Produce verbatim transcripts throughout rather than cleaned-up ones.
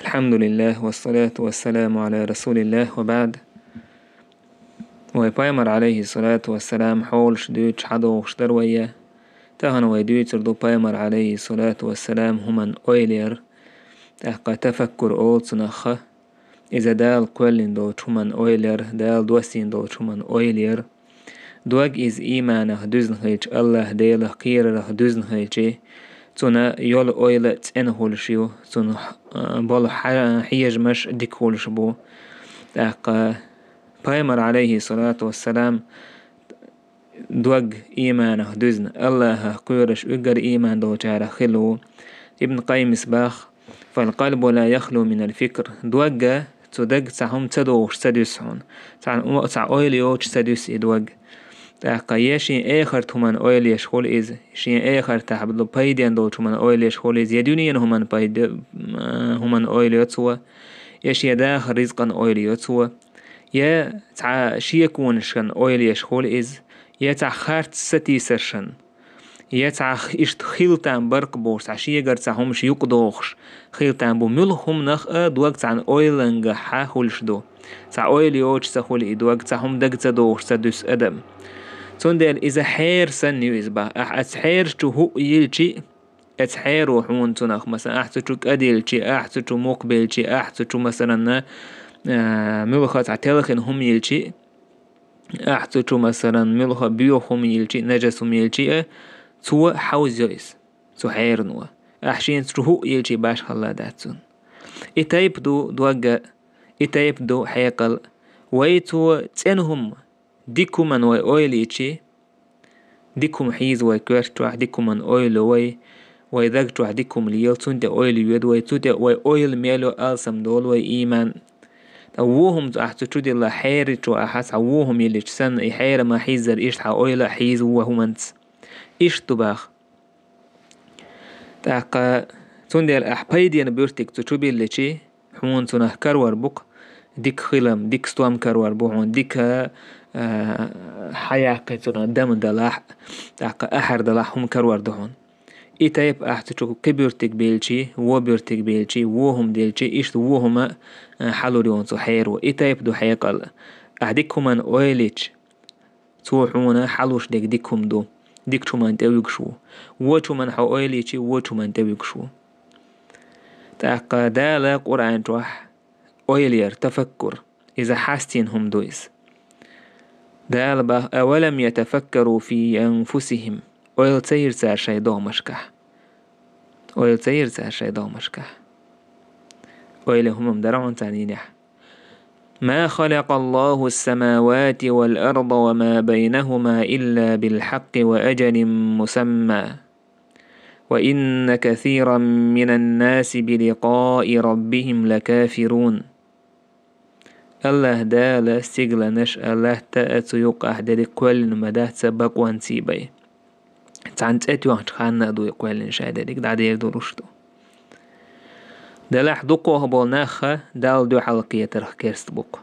Алхьамдулиллах, вассалату вассаламу аля расулиллах, ва баъд. Вай пайхамар, алейхи салату вассалам, хьолаш дуьйцуш хьадогӀуш дара вай. Тахана вай дуьйцур ду пайхамар, алейхи салату вассалам, хӀуман ойла яр. ТӀаккха тафаккур олу цунах. Иза Дала кхоьллина долчу хӀуман ойла яр, Дала доссийна долчу хӀуман ойла яр. Дог иза ийманах дуьзна хилча, Аллах Делах кхерарах дуьзна хилча, цуьнан йолу ойла цӀена хуьлуш ю, цуьнан, а, болу хьа-, хьежамаш дика хуьлуш бу. ТӀаккха пайхамар, алейхи салату вассалам, дог ийманах дуьзна, Аллахах кхоьруш уггар ийман долчарах хилла ву. Ибн Къаййимас боху: «Фал къалбу ла яхлу минал фикр». Догга, цу дагга цхьа хӀума ца догӀуш ца дуьсу хьуна. Цхьа, цхьа ойла йоцуш ца дуьсу и дог. ТӀаккха я шен эхарт хӀуман ойла еш хуьлу иза, шен эхартахь пайден долчу хӀуман ойла еш хуьлу иза, я дуьненан хӀуман пайде-, хӀуман ойла йо цо, я шен дахар ризкъан ойла йо цо, я цхьа шеконашкан ойла еш хуьлу иза, я цхьа харц сатийсаршан, я цхьа иштта хила там баркъ бохуш, цхьа шегара цхьа хӀумаш юкъадохуш хила там бу. Муьлхха хӀуманах а дог цхьана ойлангахь хуьлуш ду. Цхьа ойла йоцуш ца хуьлу и дог, цхьа хӀума дага ца догӀуш ца дуьсу адам. Цундела иза хьера санна ю иза боху. Ахь оцу хьерачу хӀуъа йилчи, оцу хьеро хьуна цунах, масалан, ахь цу чу кӀадилличи, ахь цу чу мукх билличи, ахь цу чу, масалан, а, муьлхха цхьа телхина хӀума йилчи, ахь цу чу, масалан, муьлхха боьха хӀума йилчи, нажас хӀума йилчи а, цо хьовзайо иза, цу хьерано. Ахь шена цу чу хӀуъа йилчи башхалла дац цунна. И тайпа ду догга, и тайпа ду хьекъал. Вай цо цӀена хӀума, дика хӀуман вай ойла йичи, дика хӀума хьийза вай коьрта чохь, дика хӀуман ойла йо вай, вай даг чохь дика хӀума лела, цунна тӀе ойла йоьду вай, цу тӀе вай ойла мел йо, алсам долу вай ийман. Ткъа вон хӀума ахь цу чу дилла хьерачу ахь цхьа вон хӀума йиллича санна, и хьера ма хьийззара иштта хьан ойла а хьийза вон хӀуманца. Иштта ду боху. ТӀаккха цундела ахь пайденан буьртиг цу чу билличи, хьуна цунах карор бу-кх дика хилам, дика стом карор бу хьуна, дика, а, хьаяккхи цунах дама далахь, тӀаккха ахьар далахь хӀума карор ду хьуна. И тайпа ахь цу чу кхин буьртиг билличи, вон буьртиг билличи, вон хӀума делчи, иштта вон хӀума, а, хьалур ю хьуна цу хьеро. И тайпа ду хьекъал. Ахь дика хӀуман ойла йича, цо хьуна хьалуш дерг дика хӀума ду, дикачу хӀуман тӀе вуьгуш ву. Вочу хӀуман хьо ойла йичи, вочу хӀуман тӀе вуьгуш ву. ТӀаккха Дала Къуръан чохь ойла яр, тафаккур, иза хьастийна хӀума ду иза. Дала боху: «Авалам ятафаккару фи анфусихим». Ойла ца йира цара шайн догӀмашкахь? Ойла ца йира цара шайн догӀмашкахь? Ойла хӀума-м дара хьуна царна йинехь. «Ма халакъаллаху ас-самавати вал арда ва ма байнахума илла бил хьаккъи ва аджалин мусамма. Ва инна касиран минан наси би ликъаи раббихим лакафирун». Аллаха Дала стигланаш а, латта а, цу юккъехь дерриг кхоьллина ма дац бакъонций бен. Цхьана цӀе тоьхначу ханна а дуй кхоьллина ша дерриг дӀадер долуш ду. Делахь дукхох болу нахха Далла дуьхьал кхетарх керст бу-кх.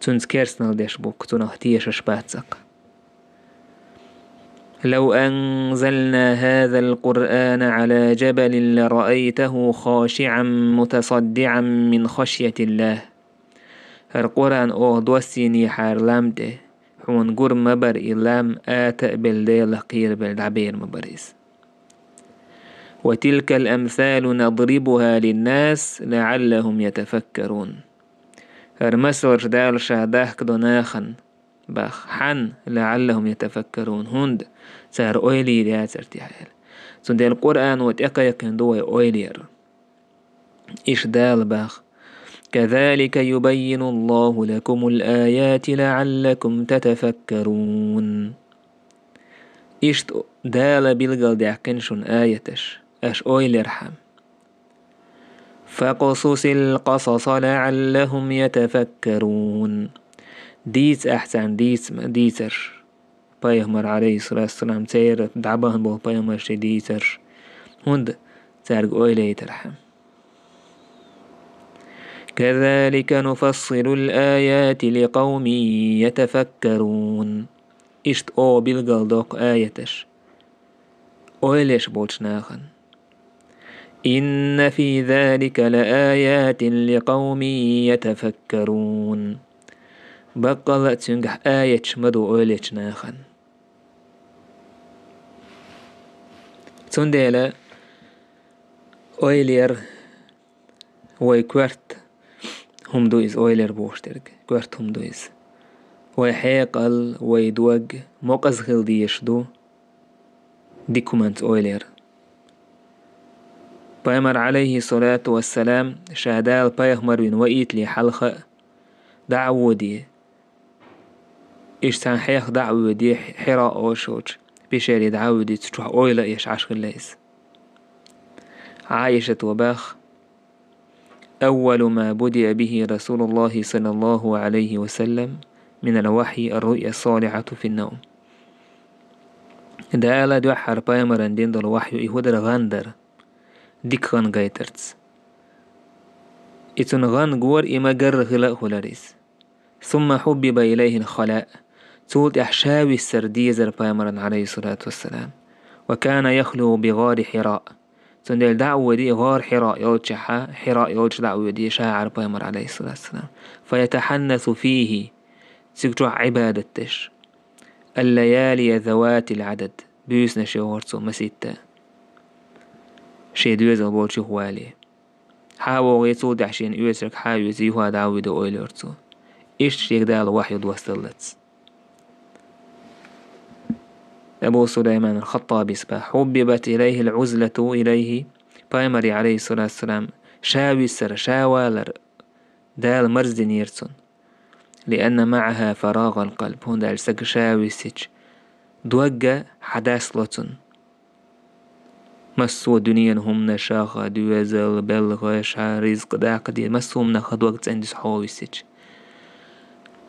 Цуьнца керстанал деш бу-кх, цунах тешаш бац-кх. «Лав анзална хазал Къуръана ала джабалин лараайтаху хашиан мутасаддиан мин хашьятиллах». ХӀара Къуръан оха доссийнехьара лам тӀе, хьуна гур ма бара и лам, ата а белла, Делах кхерабелла дӀабер ма бара иза. «Ва тилкал амсалу надрибуха линнас лаӀаллахум ятафаккарун». ХӀара масалш Дала Ша дахка до нахана, бах, хьан, лаӀаллахум ятафаккарун, хӀунда цара ойла йийр яцара техьа аьлла. Цундела Къуръано тӀекхайкхина ду вай ойла яр. Иштта Дала бах: «Казалика юбаййинуллаху лакумул аяти лаӀаллакум татафаккарун». Иштта Дала билгалдаьккхина шуна аяташ, аша ойла ярхьама. «Факъсусил къасаса лаӀаллахум ятафаккарун». Дийца ахь царна дийца-, дийцарш. Пайхамар, алейхиссалату вассалам, церан дӀабахана болу пайхамарший дийцарш, хӀунда цаьрга ойла яйтархьама. «Казалика нуфассилул аяти ликъавмин ятафаккарун». Иштта оха билгалдоккху аяташ ойла еш болчу нахана. إن في ذلك لآيات لقوم يتفكرون. Баккъалла а цуьнгахь аяташ ма ду ойла ечу нахана. Цундела ойла яр вай коьрта хӀума ду иза, ойла яр бохуш дерг, коьрта хӀума ду иза. Вай хьекъал, вай дог мукъаза хила дезаш ду дика хӀуманца ойла яр. Пайхамар, Ӏалайхи салату вассалам, ша Дала пайхамар вина ваийтале хьалха а дӀа а воде, иштта цхьана хьеха дӀа а воде, Хьира олуш йолчу пещере дӀа а воде, цу чохь ойла а еш Ӏаш хилла иза. Ӏаишата боху: أول ما بدأ به رسول الله صلى الله عليه وسلم من الوحي الرؤيا الصالحة في النوم. Дала дуьххьара пайхамарна дина долу вахью и хӀун дара? ГӀан дара, дика гӀан гайтарца. И цунна гӀан гора, и ма-гарра хила а хуьлура иза. ثم حبب إليه الخلاء. Цул тӀаьхьа ша виссар дезара пайхамарна, Ӏалайхи салату вассалам. وكان يخلو بغار حراء. Цундела дӀа а воьдий гӀар Хьира йолчохь, Хьира йолчу дӀа а воьдий ша Ӏара пайхамар, Ӏалайхи салату вассалам. فيتحنث فيه. Цига чохь Ӏибадат деш. الليالي ذوات العدد. Буьйсанаш йохура цо масийтта. Шен доьзал болчу юхавале. Хьан вогӀий, цул тӀаьхьа шена оьцург хьан оьций, юха дӀа а воьдий ойла яр цо. Иштта шега Дала вахью доссаллалц. Абу Сулайман ал-Хаттабис боху: حببت إليه العزلة إليه. Пайхамаре, Ӏалайхи салату вассалам, ша виссар, ша валар Дала марздинера цунна. لأن معها فراغ القلب. ХӀунда аьлча стаг ша висича, дог а хьадасло цунна. Массо а дуьненан хӀуманашха, доьзал, белхаша, ризкъ даккха де, массо а хӀуманах дог цӀандуьсу хьо висича.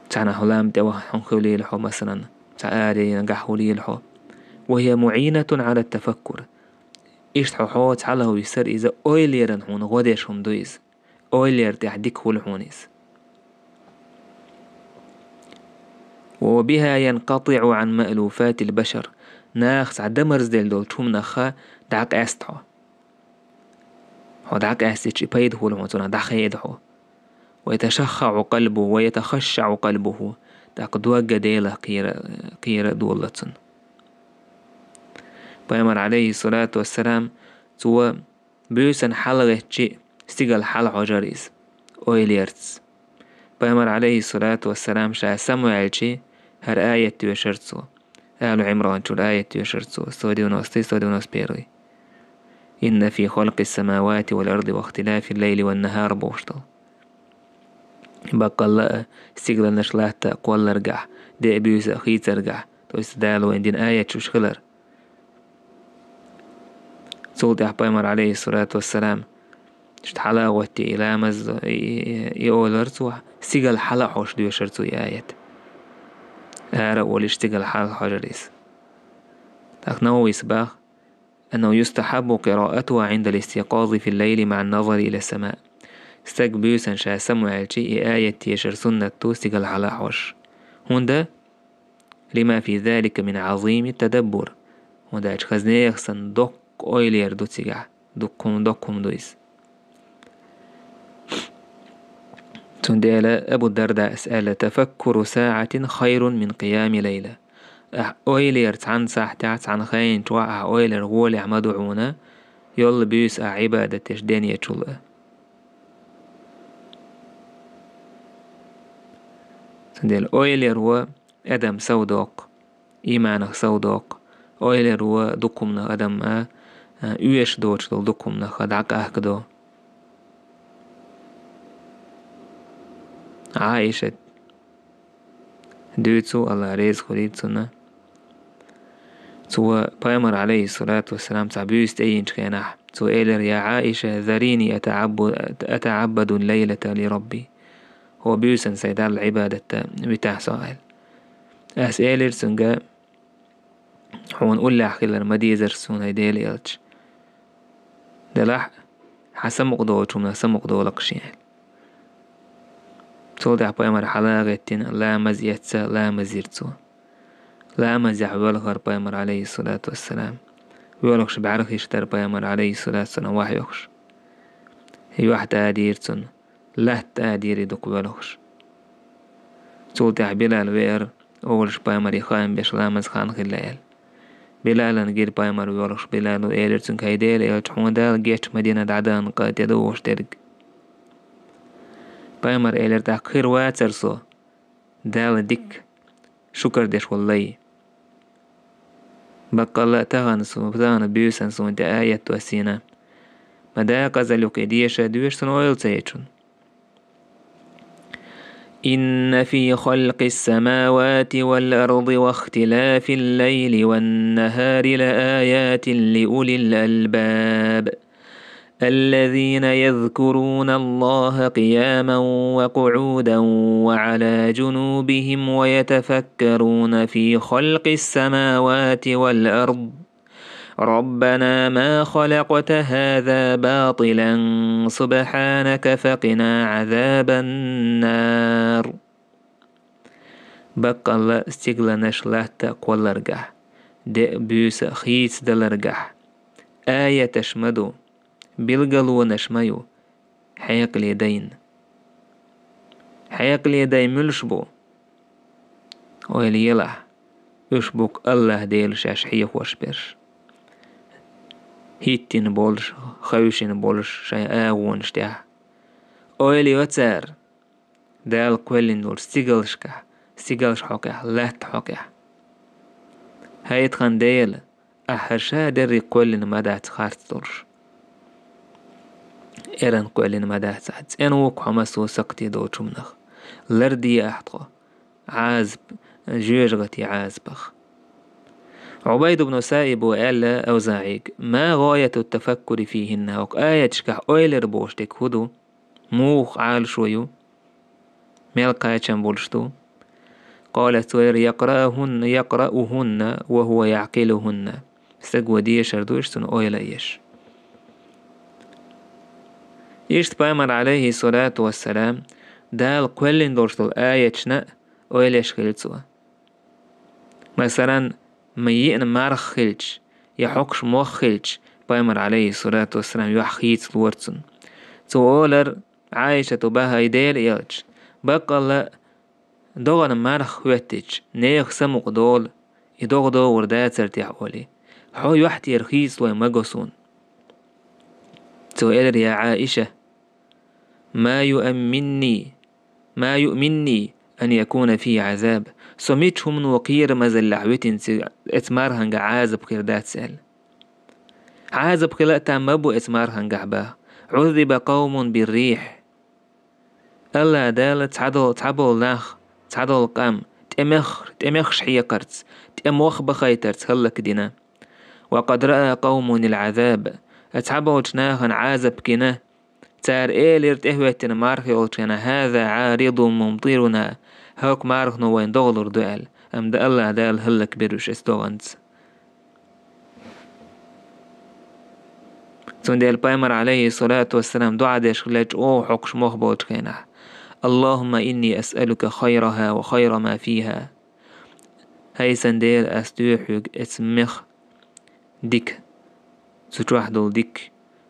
Цхьана хьо лам тӀе ваха хьуна хилийла хьо, масалан, цхьа аре нагахь хилийла хьо. وهي معينة على التفكر. Иштта хьо, хьо цхьалха виссар, иза ойла яран хьуна гӀо деш хӀума ду иза. Ойла яр тӀехь дика хуьлу хьуна иза. وبها ينقطع عن مألوفات البشر. Нахаца дӀа марзделла долчу хӀуманах дӀакъаьста хьо. Хьо дӀакъаьстича, и пайда хуьлу хьуна, цунах дӀахеда хьо. ويتشخع قلبه، ويتخشع قلبه. ТӀаккха дог а Делах кхера, кхера а долало цунна. Пайхамар, Ӏалайхи салату вассалам, цо буьйсанна хьалагӀеттича, стигала хьалахьожура иза, ойла ярца. Пайхамар, Ӏалайхи салату вассалам, ша самаваьлча, хӀара аят доьшура цо. Алу Ӏимран чуьра аят доьшура цо, сто девяностый, сто девяносто первый. إن في خلق السماوات والأرض واختلاف الليل والنهار бохуш долу. Баккъалла а, стигаланаш, латта а кхолларгахь, де а, буьйса а хийцаргахь, то есть Дала вайна дина аяташ хилар. Цул тӀаьхьа пайхамар, Ӏалайхи салату вассалам, иштта хьалагӀоттий и ламаз, и, и, и олура цо, стигала хьалахьожуш доьшура цо и аят. Ара а волуш, стигала хьалахьожура иза. ТӀаккха Нававис боху: أنه يستحب قراءتها عند الاستيقاظ في الليل مع النظر إلى السماء. Стаг буьйсанна ша самаваьлча, и аят тешар суннат ду стигала хьалахьожуш. ХӀунда? لما في ذلك من عظيم التدبر. ХӀунда аьлча хаза нехан санна доккха ойла яр ду цигахь, дуккха хӀума, доккха хӀума ду иза. Цундела Абу Дардас аьлла: تفكر ساعة خير من قيام ليلة. Ахь ойла яр цхьана сахьтехь, цхьана хенчохь ахь ойла яр гӀолехь ма ду хьуна, йолла буьйса ахь Ӏибадат деш денечул а. Цундела ойла яр ву адам сов доккху, иманах сов доккху, ойла яр ву дукха хӀуманах адам а, а, оьшуш доцуш долу дукха хӀуманах дӀакъахкадо. Ӏаишат дуьйцу, Алла реза хуьлийла цунна. Цо пайхамар, Ӏалайхи салату вассалам, цхьа буьйса тӀейинчу хенахь, цо элира: يا عائشة، ذريني أتعب-، أتعبد الليلة لربي. ХӀо буьйсанна сайн Далла Ӏибадатта витахь со, аьлла. Ас элира цуьнга: хьуна уллехь хилар ма дезара суна, хӀай Делан элча. Делахь а, хьан самукъадолучу хӀуманах самукъадолакха шен, аьлла. Цул тӀаьхьа пайхамар хьала а гӀеттина, ламаз эцна, ламаз йира цо. Ламазехь воьлхура пайхамар, Ӏалайхи салату вассалам. Воьлхуш бӀаьрхиш дара пайхамар, Ӏалайхи салату вассалам, вахьйохуш. юьхь тӀадийра цунна, латта тӀадийра и дукха воьлхуш. Цул тӀаьхьа Билал веара, олуш пайхамаре хаам беш ламаз хан хилла аьлла. Билалан гира пайхамар воьлхуш, Билало элира цуьнга: «ХӀай Делан элча, хьуна Дала гечма дина дӀадаханна къа тӀедогӀуш дерг». Пайхамар элира: «ТӀаккха хир вацара со, Дала дика шукар деш волу лай. Баккъалла а тахана су-, тахана буьйсанна суна тӀе аят доссийна. Ма дакъазалла юкъе деша а доьшу, цунна ойла ца йичунна». إن في خلق السماوات والأرض واختلاف الليل والنهار لآيات لأولي الألباب الذين يذكرون الله قياما وقعودا وعلى جنوبهم ويتفكرون في خلق السماوات والأرض ربنا ما خلقت هذا باطلا سبحانك فقنا عذاب النار. Баккъалла стигланаш, латта а кхолларгахь, де а, буьйса а хийцадаларгахь аяташ ма ду, билгалонаш ма ю хьекъале дайна. Хьекъале дай муьлш бу? Ойла елахь, уьш бу-кх АллахӀ Дела шаьш хьехош берш, хӀиттина болуш, хевшина болуш шайн агӀонаш тӀехь. Ойла йо цара Дала кхоьллина долчу стигалшкахь, стигалш хьокъехь, латта хьокъехь. ХӀай тхан Дела, ахь хӀара ша дерриг кхоьллина ма дац харц долуш. Эрна кхоьллина ма дац ахь, цӀена ву-кх хьо массо а сакхте долчу хӀуманах. Лардехьа ахь тхо Ӏазап, жоьжахатин Ӏазапах. Ӏубайд ибн Саибо аьлла АвзаӀига: «Ма гӀаяту тафаккури фихӀинна?» ХӀокху аяташкахь ойла яр бохуш дерг хӀун ду? Муха Ӏалашо ю? Мел кхачам болуш ду? Къала, цо элира: «Якъраухунна, якъраухунна ва хӀува яӀкъилухунна». Стага дешар ду, иштта цунна ойла а еш. Иштта пайхамар, Ӏалайхиссалату вассалам, Дала кхоьллина долуш долу аяташна а ойла еш хилла цо. Масалан, ма йиъна марха хилча, я хьокхуш мох хилча, пайхамар, Ӏалайхиссалату вассалам, юьхь хийцалора цунна. Цо олар Ӏайшата бахьа: «ХӀай Дела элча, баккъалла а догӀана марха хӀоьттича, нехан самукъа долу, и догӀа догӀур дацара техьа олий, хьо юьхь тӀера хийцалой ма го суна». Цо элира: «Я Ӏаиша, ма юъминни, ма юъминни ан якуна фи Ӏазаб». Со мича хӀумано кхерамазаллехь витина цига, эца марханга Ӏазап хир дац аьлла. Ӏазап хила а там ма бу эца мархангахь баха. «Ӏуззиба къавмун биррихь». АллахӀ Дала цхьадолу, цхьаболу нах, цхьадолу къам тӀемех-, тӀемехаш хьекхарца, тӀе мох бахайтарца хӀаллакдина. «Ва къад раа къавмунил Ӏазаб». Цхьаболчу нахана Ӏазап гина. Цара элира тӀехӀоьттина марха йолчу хенахь: «ХӀаза Ӏаридун мумтируна». ХӀокху мархано вайн догӀалур ду аьлла. Амма АллахӀ Дала хӀаллакбира уьш эца догӀанца. Цундела пайхамар, Ӏалайхиссалату вассалам, дуӀа деш хилла чӀогӀа хьокхуш мох болчу хенахь: «Аллахумма инни асъалука хайрахӀа ва хайра ма фихӀа». ХӀай сан Дела, ас доьху хьоьга эца мех дика, цу чохь долу дика,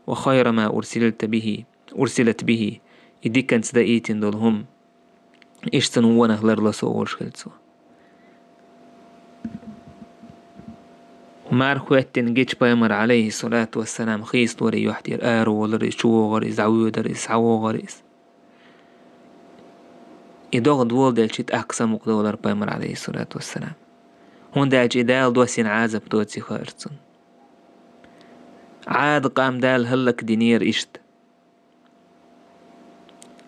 «ва хайра ма урсилта бихӀи, урсилат бихӀи», и диканца даийтина долу хӀума. Иштта цунна вонах ларло со олуш хилла цо. Марха хӀоьттина гича пайхамар, Ӏалайхиссалату вассалам, хийцалора юьхь тӀера, араволура иза, чувогӀура иза, дӀавоьдура иза, схьавогӀура иза. И догӀа доладелча, тӀаккха самукъа долура пайхамар, Ӏалайхиссалату вассалам. ХӀунда аьлча и Дала доссийна Ӏазап доций хаьара цунна. Ӏадин къам Дала хӀаллакдинера иштта.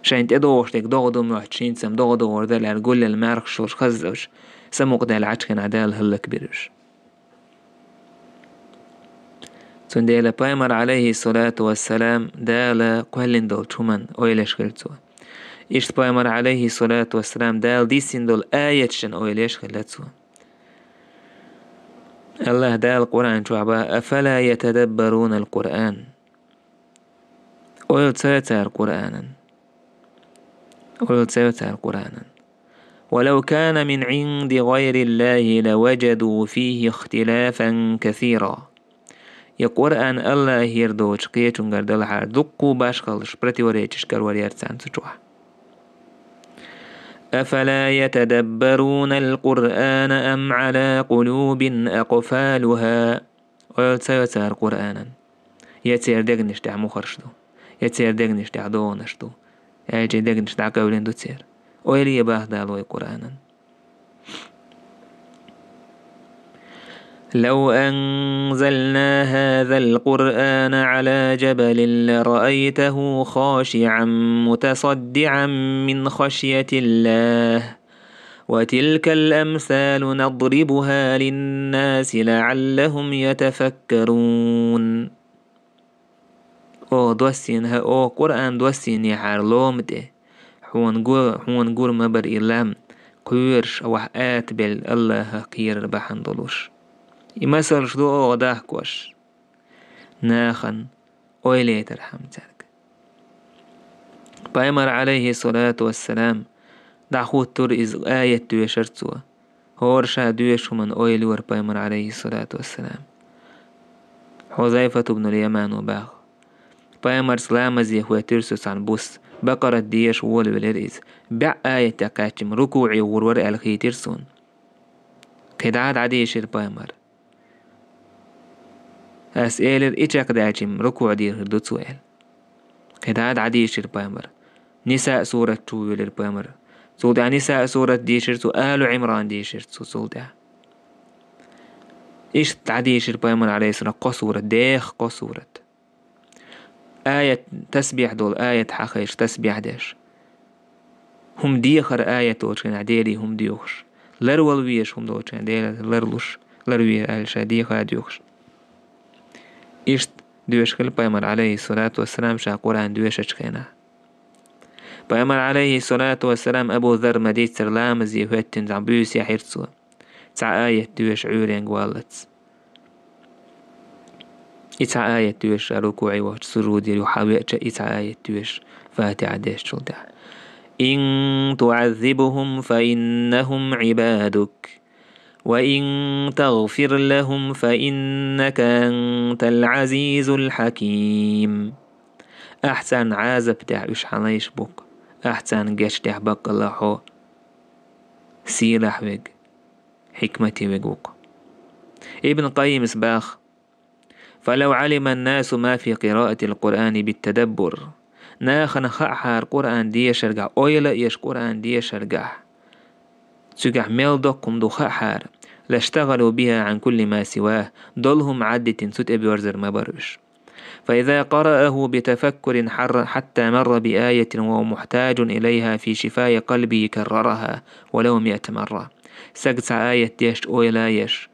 Шайна тӀедогӀуш дерг догӀа ду моьттуш, хӀинца-м догӀа догӀур дара аьлла, гулъелла мархаш йолуш, хазза уьш самукъадаьлла Ӏачу хенахь, Дала хӀаллакбира уьш. Цундела пайхамар, Ӏалайхиссалату вассалам, Дала кхоьллина долчу хӀуманна ойла еш хилла цо. Иштта пайхамар, Ӏалайхиссалату вассалам, Дала диссина долу аяташна ойла еш хилла цо. АллахӀ Дала Къуръан чохь боху: «Афала ятадаббарунал Къуръан?» Ойла ца йо цара Къуръанан. Ойла ца йо цара Къуръанан. «Ва лав кана мин Ӏинди гӀайриллахӀи ла ваджаду фихӀи ихтилафан касира». Я Къуръан АллахӀера доцу кхечунгара далахьара дуккха башхаллаш, противоречиш карор яра царна цу чохь. أفلا يتدبرون القرآن أم على قلوب أقفالها؟ Ойла ца йо цара Къуръанан? Я церан дегнаш тӀехь мухарш ду, я церан дегнаш тӀехь догӀанаш ду, аьлча дегнаш дӀакъевлина ду церан. Ойла е бах Дала вай Къуръанан. لو أنزلنا هذا القرآن على جبل لرأيته خاشعا متصدعا من خشية الله وتلك الأمثال نضربها للناس لعلهم يتفكرون. Оха доссийна, хӀа, оха Къуръан доссийнехьара лома тӀе, хьуна гу-, хьуна гур ма бара и лам, кхоьруш ваха атабелла АллахӀах кхерар бахьана долуш. И масалш ду оха дахкош, нахана ойла етархьама цаьрга. Пайхамар, Ӏалайхи салату вассалам, дӀахӀуттура иза аят доьшура цо. ХӀора ша доьшу хӀуманна ойла йора пайхамар, Ӏалайхи салату вассалам. Хьузайфат ибн аль-Ямано баха. Пайхамарца ламазе хӀоьттира цо цхьана буса. Бакъарат деша волавелира иза. БӀе аят тӀекхаьчча-м рукуӀе гӀур вара аьлла хийтира цунна. КхидӀа а дӀадешира пайхамар. Ас элира, и чекхдаьлча-м рукуӀ дийр хир ду цо аьлла. КхидӀа а дӀадешира пайхамар. Ниса сурат чу велира пайхамар. Цул тӀаьхьа Ниса сурат дешира цо, Алу Ӏимран дешира цо цул тӀаьхьа. Иштта дӀадешира пайхамар, Ӏалайхи салам, кхо сурат, деха кхо сурат. Аят, тасбихь долу аят хьахайша, тасбихь деш. ХӀума дехар аят долчу хенахь Деле хӀума доьхуш. Ларвала везаш хӀума долчу хенахь Дела ларлуш, ларве аьлла ша деха а доьхуш. Иштта доьшуш хилла пайхамар, Ӏалайхи салату вассалам, ша Къуръан доьшучу хенахь. Пайхамар, Ӏалайхи салату вассалам, Абу Зар ма-дийццара ламазе хӀоьттина цхьа буьйса яхьира цо. Цхьа аят доьшуш Ӏуьйренга валлалц. И цхьа аят доьшуш, рукуӀе вахча, сужуде юха веача, и цхьа аят доьшуш, Фатихьа дешчул тӀаьхьа. إن تعذبهم فإنهم عبادك وإن تغفر لهم فإنك أنت العزيز الحكيم. Ахь царна Ӏазап тӀехь уьш хьан лайш бу-кх, ахь царна гечдехь баккъалла хьо сийлахь верг, хьикмате верг ву-кх. Ибн Къаййимас баха: فلو علم الناس ما في قراءة القرآن بالتدبر. Нахана хаахьара Къуръан дешаргахь, ойла а еш Къуръан дешаргахь, цуьгахь мел доккха хӀума ду хаахьара, لاشتغلوا بها عن كل ما سواه, долу хӀума Ӏаддитина цу тӀе боьрзур ма бара уьш. فإذا قرأه بتفكر حر-، حتى مر بآية وهو محتاج إليها في شفاء قلبه كررها ولو مئة مرة. Сага цхьа аят дешча ойла еш,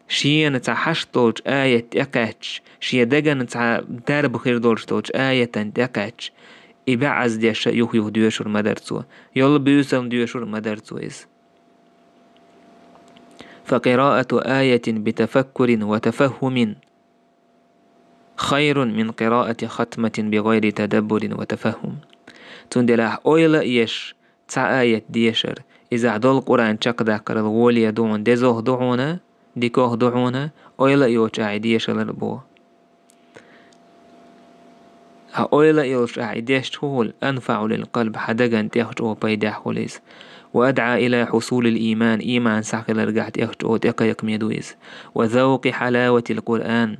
шена цхьа хьашт долчу аят тӀекхаьчча, шен дагана цхьа дарба хир долуш долчу аятан тӀекхаьчча, и бӀаьзза деш а юх-юха доьшур ма дара цо, йолу буьйсанна доьшур ма дара цо иза. فقراءة آية بتفكر وتفهم خير من قراءة ختمة بغير تدبر وتفهم. Цундела ойла а еш цхьа аят дешар, изахь долу Къуръан чекхдаккхарал гӀоле ду хьуна, дезох ду хьуна, дикох ду хьуна, ойла а йоцуш ахь и дешалар боху. Хьан ойла а йолуш ахь и дешча хӀун хуьлу, أنفع للقلب, хьан дагана тӀех чӀогӀа пайдехь хуьлу иза. وأدعى إلى حصول الإيمان, ийман схьахиларгахь тӀех чӀогӀа тӀекхайкхаме ду иза. وذوق حلاوة القرآن,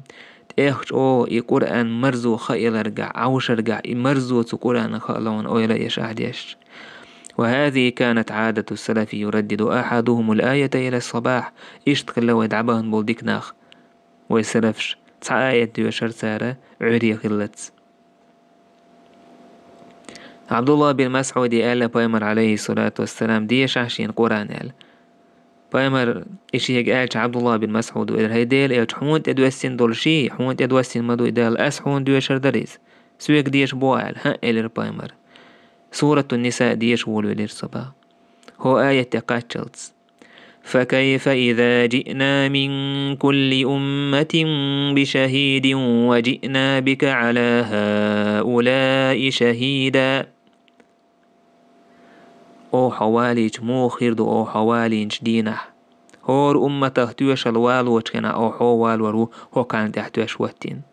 тӀех чӀогӀа и Къуръан марзо хаийларгахь, Ӏовшаргахь, и марзо цу Къуръанан хаалон ойла еш ахь дешча. وهذه كانت عادة السلف يردد أحدهم الآية إلى الصباح. Иштта хилла вай дӀабахана болу дика нах. Вай салафаш цхьа аят доьшура цара Ӏуьйре хиллалц. Ӏабдулла бин Масъуде аьлла пайхамар, Ӏалайхи салату вассалам, дешахь шена Къуръан аьлла. Пайхамар и шега аьлча, Ӏабдулла бин Масъуда элира: «ХӀай Делан элча, хьуна тӀе доьссина долу ши, хьуна тӀе доьссина ма ду и Дала, ас хьуна доьшур дара иза. Соьга деша боху», — аьлла. «ХӀаъ», — элира пайхамар. Суратун Ниса деша волавелира цо баха. ХӀо аят тӀе кхаччалц. فكيف إذا جئنا من كل أمة بشهيد وجئنا بك على هؤلاء شهيدا. Оха хьо валийча муха хир ду оха хьо валийначу дийнахь? ХӀора умматах тоьшалла валочу хенахь, оха хьо валор ву хӀокхарна тӀехь тоьш хӀоттийна.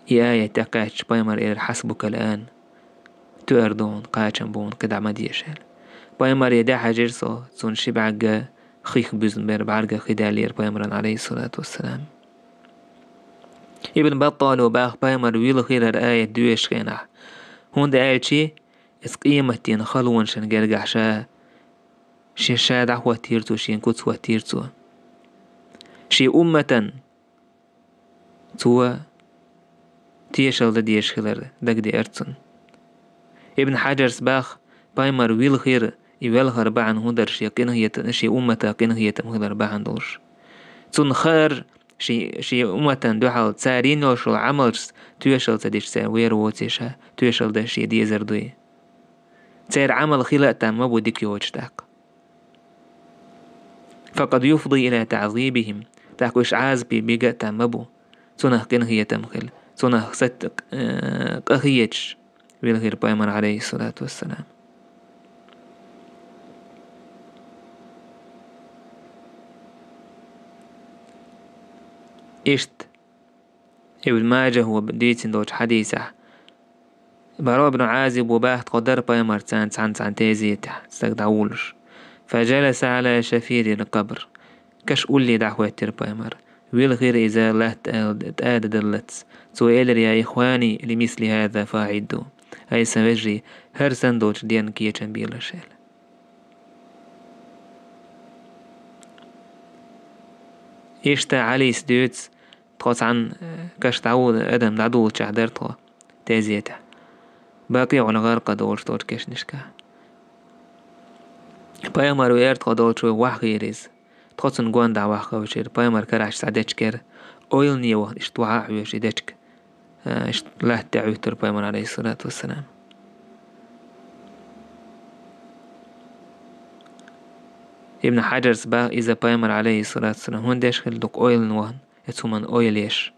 И аят тӀекхаьчча, пайхамар элира: «Хьасбукал ан». Тоьар ду хьуна, кхачам бу хьуна, кхидӀа ма деша аьлла. Пайхамаре дӀахьаьжира со, цунна ши бӀаьрг хих буьзна бара, бӀаьргах хи даьллера пайхамаран, Ӏалайхиссалату вассалам. Ибн Баттала боху, пайхамар вилхира хӀара аят доьшучу хенахь, хӀунда аьлча иза къематдийнан халонашна гергахь ша, шен ша дӀахӀоттийра цо, шен куц хӀоттийра цо. Шен умматан цо тешалла дан дезаш хилар дагадеара цунна. Ибн Хьаджарс боху, пайхамар вилхира, и велхар бахьана хӀун дара, шен къинхетам, шен уммата къинхетам хилар бахьана долуш. Цунна хаьара, шен, шен умматан дуьхьал цара йина йолуш йолу Ӏамалшца тоьшалла ца дича, цара вер воций ша, тоьшалла дан шен дезар дуй. Церан Ӏамал хила а там ма бу дика йоцуш тӀаккха. «Факъад юфди иля таъзибихим», тӀаккха уьш Ӏазапе бига а там ма бу. Цунах къинхетам хила, цунах сат-, э, къахеташ вилхира пайхамар, Ӏалайхиссалату вассалам. Иштта Ибн Маджахо дийцина долчу хьадисехь, Баро ибн Ӏазибо боху, тхо дара пайхамарца цхьаьна цхьана тезетехь, стаг дӀавуллуш. «Фаджаласа Ӏала шафирил къабр». Каш улле дӀахӀоьттира пайхамар. Вилхира иза латта тӀададаллалц. Цо элира: «Я ихвани, лимисли хӀаза фаъидду». Ай сан вежарий, хӀара санна долчу денна кечам белаш аьлла. Иштта Ӏалис дуьйцу, тхо цхьаьна, э, каш дӀаву-, адам дӀадуллучохь дара тхо тезетехь. БакъиӀул-ГӀаркъад олуш долчу кешнашкахь. Пайхамар веара тхо долчу, вай вахийра иза. Тхо цунна гондахь вахкавичира, пайхамар карахь схьа дечкера, ойлане вахана иштта вахьа а хьоьжуш и дечка, э, иштта латта тӀе Ӏуьттура пайхамар, Ӏалайхиссалату вассалам. Ибн Хьаджарс боху, иза пайхамар, Ӏалайхиссалату вассалам, хӀунда деш хилла, дукха ойлана вахана, оцу хӀуманна ойла еш.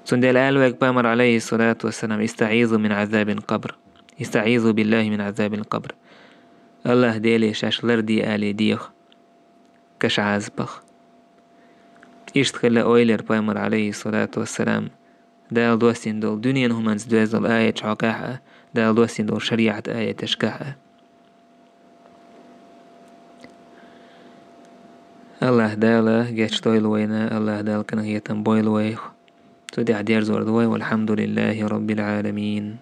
Цундела аьлла вайга пайхамар, Ӏалайхиссалату вассалам: «ИстаӀизу мин Ӏазабил къабр. ИстаӀизу биллахи мин Ӏазабил къабр». АллахӀ Деле шаьш ларде алий деха каш Ӏазапах. Иштта хилла ойла яра пайхамар, Ӏалайхиссалату вассалам, Дала доссийна долу дуьненан хӀуманца доьзна долу аяташ хьокъехь а, Дала доссийна долу шариӀат аяташкахь а. АллахӀ Дала гечдойла вайна, АллахӀ Дала къинхетам бойла вайх. Цу тӀехь дерзор ду вай, валхьамдулиллахи роббил Ӏаламин.